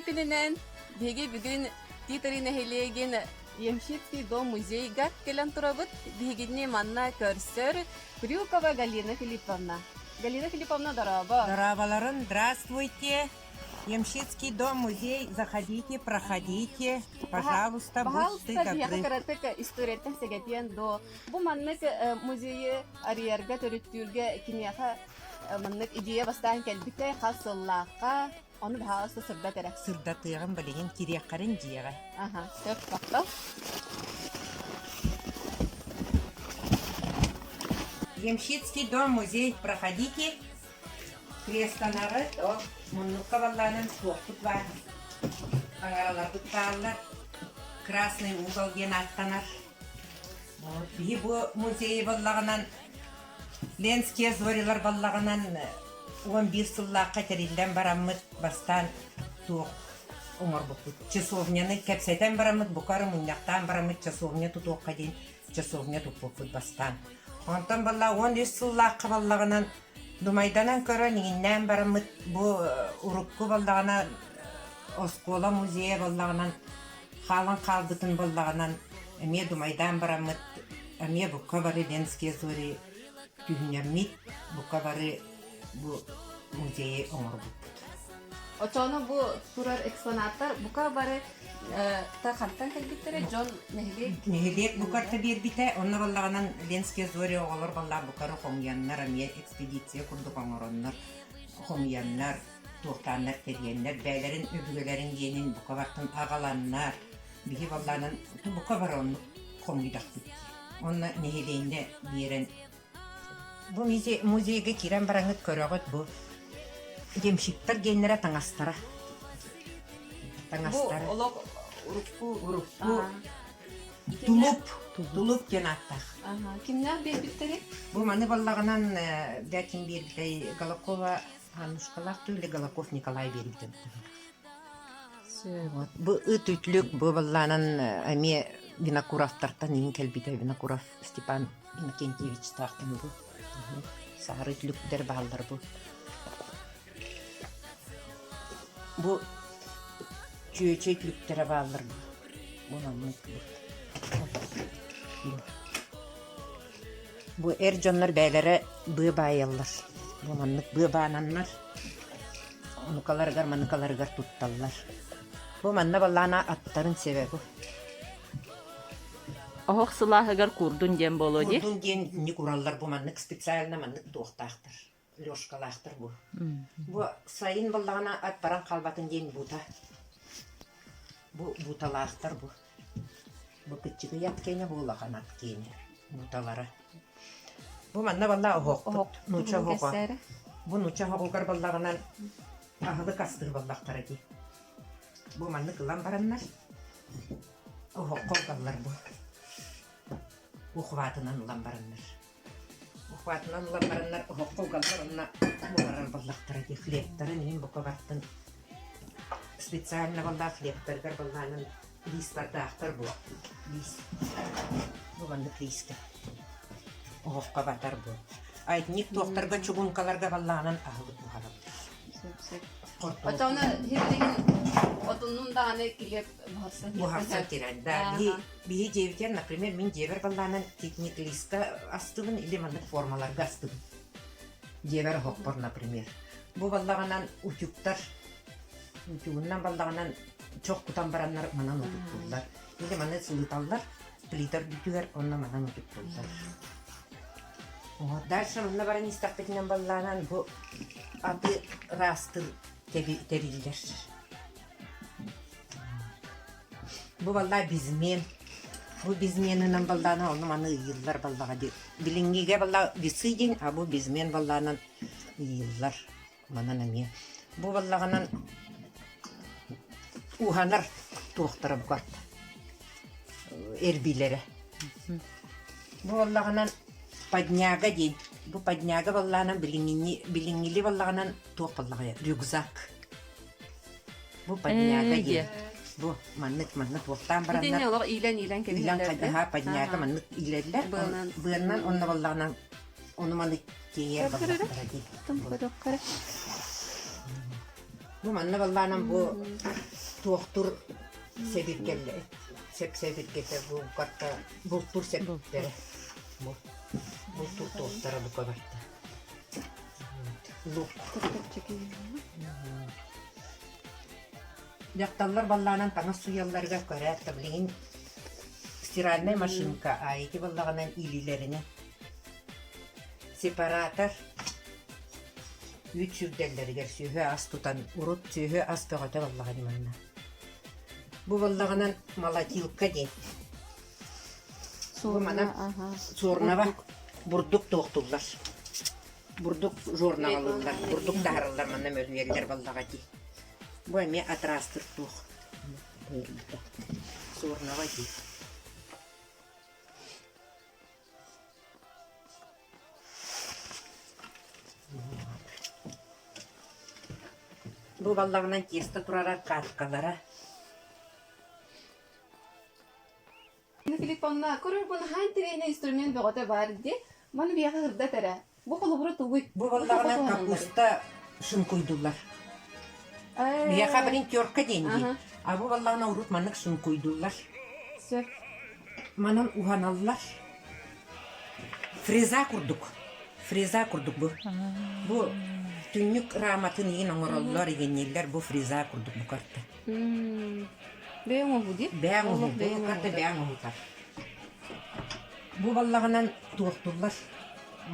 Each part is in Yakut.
Үтүө күнүнэн биһиги бүгүн Титари нэһилиэгин Ямщицкий дом музейга кэлэн турабыт. Биһигини манна көрсөр Крюкова Галина Филипповна. Галина Филипповна, дорообо. Дорооболорун, здравствуйте. Ямщицкий дом музей, заходите, проходите. Пожалуйста, будьте Пожалуйста, биһиэхэ добры. кыратык историяттан сэгэтиэн до. Бу маннык музейы арыйарга, төрүттүүргэ кимиэхэ маннык идея бастаан кэлбитэ, хас сыллаахха, ону баһаалыста сырдат эрэ. Сырдатыаҕым билигин кириэххэрин дьиэҕэ. Аха, сөп, махтал. Ямщицкий дом музей, проходите. Крестанаҕы муннукка баллаанан суохпут баар. Таҥараларбыт бааллар. Красный угол диэн ааттанар. Вот, биһи бу музейы баллаҕынан Ленские зорилар баллаҕынан 11 сыллаахха тэриллэн бараммыт бастаан туох оҥорбуппут. Часовняны кэпсэтэн бараммыт, бука мунньахтаан бараммыт часовня тутуохха диэн часовня туппуппут бастаан. Онтон балла 13 сыллаахха баллаҕынан Думайданан көрөн иҥиннээн бараммыт бу урукку буоллаҕына оскуола музейа буоллаҕынан хаалан хаалбытын буоллаҕынан эмиэ думайдаан бараммыт эмиэ бука бары Ленские зори түһүнэммит бука бары бу музейы оҥорбуппут. Оччоҕуна бу турар экспонаттар бука бары хантан кэлбиттэрэ дьон нэһилиэк Нэһилиэк букарта биэрбитэ, онно баллаҕынан Ленские зори оҕолор баллаах букары хомуйаннар эмиэ экспедиция курдук оҥороннор хомуйаннар, туохтааннар тэрийэннэр, бэйэлэрин өбүгэлэрин диэнин бука бартын аҕаланнар, биһи баллаанан бука бары оннук хомуйдахпыт дии. Онно нэһилиэнньэ биэрэн Бу музейга киирэн бараҥҥыт көрөҕүт бу ямщиктар диэннэрэ таҥастара. Таҥастара. Бу олох урукку урукку тулуп тулуп диэн ааттаах. Кимнээх биэрбиттэрий? Бу маны баллаҕынан дьэ ким биэрбитэй Голокова Аннушкалаах дуу или Голоков Николай биэрбитэ Вот. Бу ыт үтлүк бу баллаанан эмиэ Винокуровтартан иһин кэлбитэ Винокуров Степан Иннокентьевичтаахтан бу саары үтлүктэр бааллар бу. Бу чүөчэ үтлүктэрэ бааллар бу. Бу маннык бу. Бу эр дьоннор бэйэлэрэ быа баайаллар. Бу маннык быа баананнар онукаларыгар маныкаларыгар тутталлар. Бу манна баллаана аттарын сэбэ бу. Оһох сылааһыгар куурдун диэн буолуо дии. Куурдун диэн итинник ураллар бу маннык специально маннык туохтаахтар. Лёшкалаахтар бу. Бу сайын баллаҕына ат баран хаалбатын диэн бута. Бу буталаахтар бу. Бу кыччыгый ат киэнэ, бу улахан ат киэнэ буталара. Бу манна балла оһохпут, нуучча оһоҕо. Бу нуучча оһоҕугар баллаҕынан аһылык астыыр баллахтара дии. Бу маннык ылан бараннар оһоххо угаллар бу. Ухватынан ылан бараннар. Ухватынан ылан бараннар оһоххо угаллар уонна буһарар баллахтара дии хлебтарын иһин бука бартын специально баллаах хлебтарыгар баллаанан лиистардаахтар бу лиис бу маннык лиискэ оһоххо батар бу айтник туохтарга чугункаларга баллаанан аһылык буһараллар Оччоҕуна сибилигин отуннум даҕаны килиэп буһарсан буһарсан кирэн да биһи биһи дьиэбитигэр например мин дьиэбэр баллаанан титник лиска астыбын или маннык формаларга астыбын дьиэбэр оһохпор например бу баллаҕынан утюгтар утюгунан баллаҕынан чох кутан бараннар манан утуктууллар или маны сылыталлар плита үрдүгэр онно манан утуктууллар Дальше манна баран истэхпитинэн баллаанан бу аты ыраастыр тэриллэр. Бу баллаа безмен. Бу безменынан баллаана ону маны ыйыыллар баллаҕа дии. Билиҥҥигэ баллаа весы диэн, а бу безмен баллаанан ыйыыллар. Манан эмиэ. Бу баллаҕынан уһанар туохтара букат эрбиилэрэ. Бу баллаҕынан подняга диэн. Бу подняга баллаанан билиҥҥини билиҥҥили баллаҕынан туох баллаҕай рюкзак. Бу подняга диэн. Бу маннык маннык туохтаан бараннар. Итиннэ олох иилэн-иилэн кэбиһэллэр. Иилэн подняга маннык иилэллэр. Быанан. Быаннан онно баллаҕынан Ону маны тиэйэр баллахтара дии. Бу манна баллаанан бу. Туохтур сэбиргэллэ сэп сэбиргэтэ бу карта бултур сэптэрэ бу бултур туохтара бука барта. Лук. Дьахталлар баллаанан таҥас сууйалларыгар көрөөт да билигин стиральнай машинка а ити баллаҕынан илиилэринэн сепаратор үүт сүүрдэллэригэр сүөһү ас тутан урут сүөһү ас бөҕөтө баллаҕа дии манна. Бу баллаҕынан молотилка диэн. Бу манан суорнаба бурдук туохтуллар. Бурдук жорнаҕалыыллар, бурдук таһараллар манна мөлүйэллэр баллаҕа дии. Бу эмиэ атыраастыр туох суорнаба дии. Бу баллаҕынан тесто турара кааскалара. Нина Филипповна, көрөр наһаа интэриэһинэй инструмент бөҕөтө баар дии. Маны биһиэхэ сырдат эрэ. Бу холобура тугуй? Бу баллаҕынан капуста шумкуйдуллар. Биһиэхэ билин терка диэн дии. А бу баллаҕына урут маннык шумкуйдуллар. Сөп. Манан уһаналлар. Фреза курдук. Фреза курдук бу. Бу түннүк раматын иин оҥороллор, игиннииллэр бу фреза курдук бу карта. Бэйэҥ оҥоһуу дии? Бэйэҥ оҥоһуу. Бу карта бэйэҥ оҥоһуута. Бу баллаҕынан туохтуллар.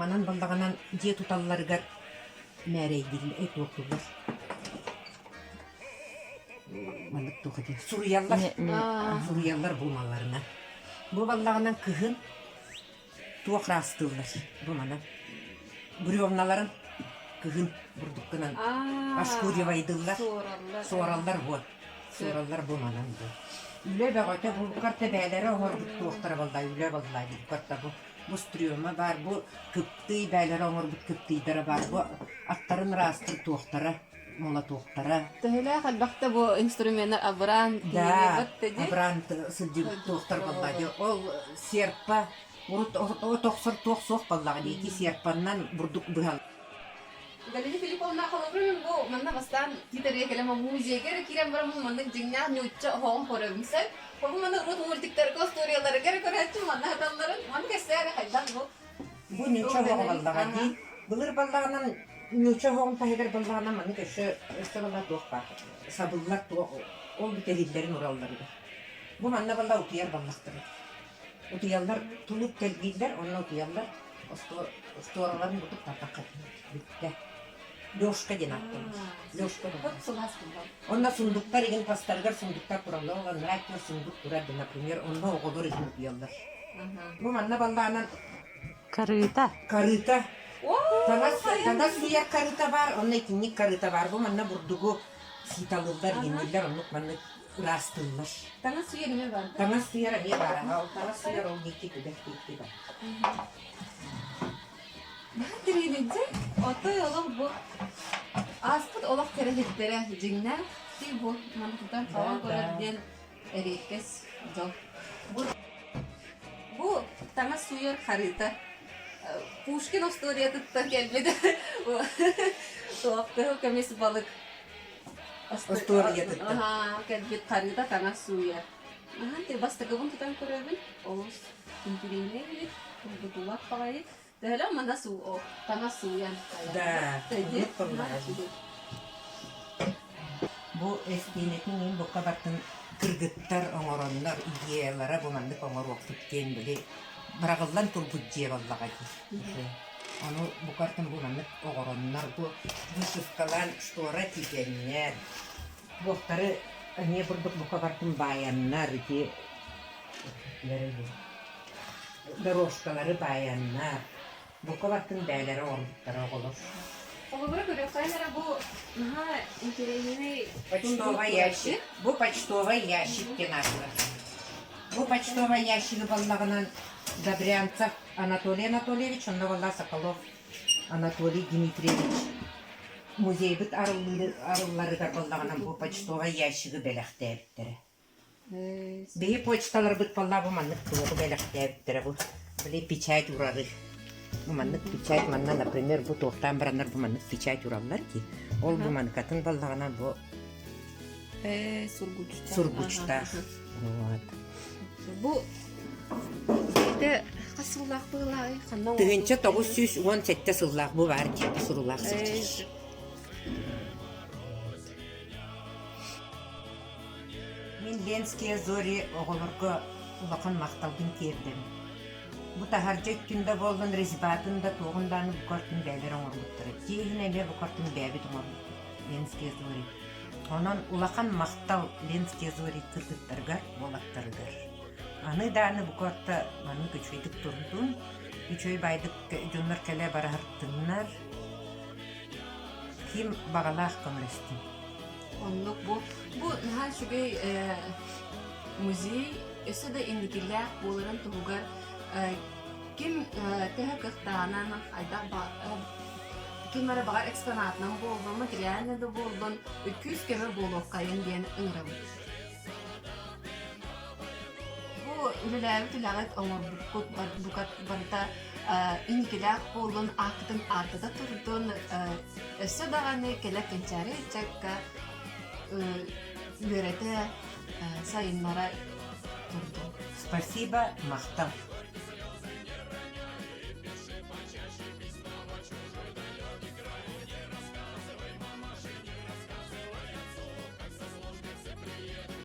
Манан баллаҕынан дьиэ туталларыгар мээрэйдииллэр, туохтуллар. Маннык туох этэ? Суруйаллар. Суруйаллар бу малларынан. Бу баллаҕынан кыһын туох ыраастыыллар бу манан. Бревналарын кыһын бурдуккунан ошкуривайдыыллар. Суораллар бу. Суораллар бу манан бу. Үлэ бөҕөтө бу карта бээлэрэ оҥорбут туохтара баллаа үлэ баллаа бу карта бу бу стрёма баар бу кыптый бээлэрэ оҥорбут кыптыйдара баар бу аттарын ыраастыр туохтара молотуоктара. Төһөлөөх элбэхтэ бу инструменнар абыраан Да, абыраан сылдьыбыт туохтар буолла дии. Ол серпа урут от охсор туох суох буоллаҕа дии. Ити серпаннан бурдук быһал. Галина Филипповна холобура бу манна бастаан Тиитэргэ кэлэн музейга эрэ киирэн баран маннык дьиҥнээх нуучча оһоҕун көрөбүн сөп. Бу манна урут мультиктарга остуоруйаларыгар көрөөччү манна сыталларын маны кэпсээ эрэ хайдах бу Бу нуучча оһоҕо буоллаҕа дии. Былыр буоллаҕынан нуучча оһоҕун таһыгар буоллаҕына маннык өссө өссө буолла туох баар сабыллар туох ол бүтэһиллэрин уралларыгар. Бу манна буолла утуйар баллахтара. Утуйаллар тулуп тэлгииллэр онно утуйаллар остуораларын кутук тардахха бүттэ. Лёшка диэн ааттанар. Лёшка Сылаас буолла. Онно сундуктар игин тастарыгар сундуктар тураллар, ол анараа сундук турар, например, онно оҕолор игин утуйаллар. Бу манна баллаанан Карыта. Карыта. Танас, танас суйар карыта бар, онно итинник карыта бар. Бу манна бурдугу сииталыллар, иҥниллэр, оннук маннык ыраастыыллар. Таҥас суйар эмиэ бар. Таҥас суйар эмиэ бар. Ол таҥас суйар ол диэки түгэх диэки бар. Тириилидьэ, отой олох бу ааспыт олох кэрэһиттэрэ дьиҥнээх ти бу манытытан хаҕан көрөр диэн эриэккэс дьол. Бу, бу таҥас сууйар харыыта Пушкин остуоруйатыттан кэлбит туох кыһыл көмүс балык остуоруйатыттан кэлбит харыыта таҥас сууйар. Аһан ти бастакыбын тутан көрөбүн олус интириэһинэй эбит тургутуулаах баҕайы Төһөлөөх манна суу таҥас сууйан Да, Бу эстиэнэтин иһин бука бартын кыргыттар оҥороннор идеялара бу маннык оҥоруохпут диэн били быраҕыллан турбут дьиэ буоллаҕа дии. Ону букартын бу маннык оҕороннор бу вышивкалаан штора тигэннэр буохтары эмиэ бурдук бука бартын баайаннар ити Дорожкалары баайаннар, бука баттын бээлэрэ оҥорбуттара оҕолор. Холобура көрүөххэ эрэ бу наһаа интэриэһинэй Почтовый ящик. Бу почтовый ящик диэн аатырар. Бу почтовый ящигы баллаҕынан Добрянцев Анатолий Анатольевич, онно балла Соколов Анатолий Дмитриевич музейбыт арылларыгар баллаҕынан бу почтовый ящигы бэлэхтээбиттэрэ. Биһи почталарбыт буолла бу маннык туоҕу бэлэхтээбиттэрэ бу били печать урары. Бу маннык печать манна например бу туохтаан бараннар бу маннык печать ураллар дии. Ол бу маныкатын баллаҕына бу. Э, сургучтаах. Сургучтаах. Вот. Бу это хас сыллаах быылааҕый? Ханна 1917 сыллаах бу баар диэн сурулаах сылдьар. Мин Ленские зори оҕолорго улахан махталбын тиэрдэбин. Бу таһырдьа өттүн да буоллун, резьбатын да туоҕун даҕаны бу картын бэйэлэрэ оҥорбуттара. Тииһин эмиэ бу картын бэйэбит оҥорбуппут. Ленские зори. Онон улахан махтал Ленские зори кыргыттарыгар, уолаттарыгар. Аны даҕаны бу карта маннык үчүгэйдик турдун, үчүгэй баайдык дьоннор кэлэ бараһыртыннар. Ким баҕалаах көмөлөстүн. Оннук бу бу наһаа үчүгэй музей өссө да инникилээх буоларын туһугар ким төһө кыахтаанан хайдах ким эрэ баҕар экспонатынан буоллун, материальнай да буоллун күүс-көмө буолуоххайын диэн ыҥырабыт. Бу үлэлээбит үлэҕит оҥорбуккут барыта инникилээх буоллун, ааккытын ааттата турдун, өссө даҕаны кэлэр кэнчээри ыччакка үөрэтэ, сайыннара турдун. Спасибо, махтал.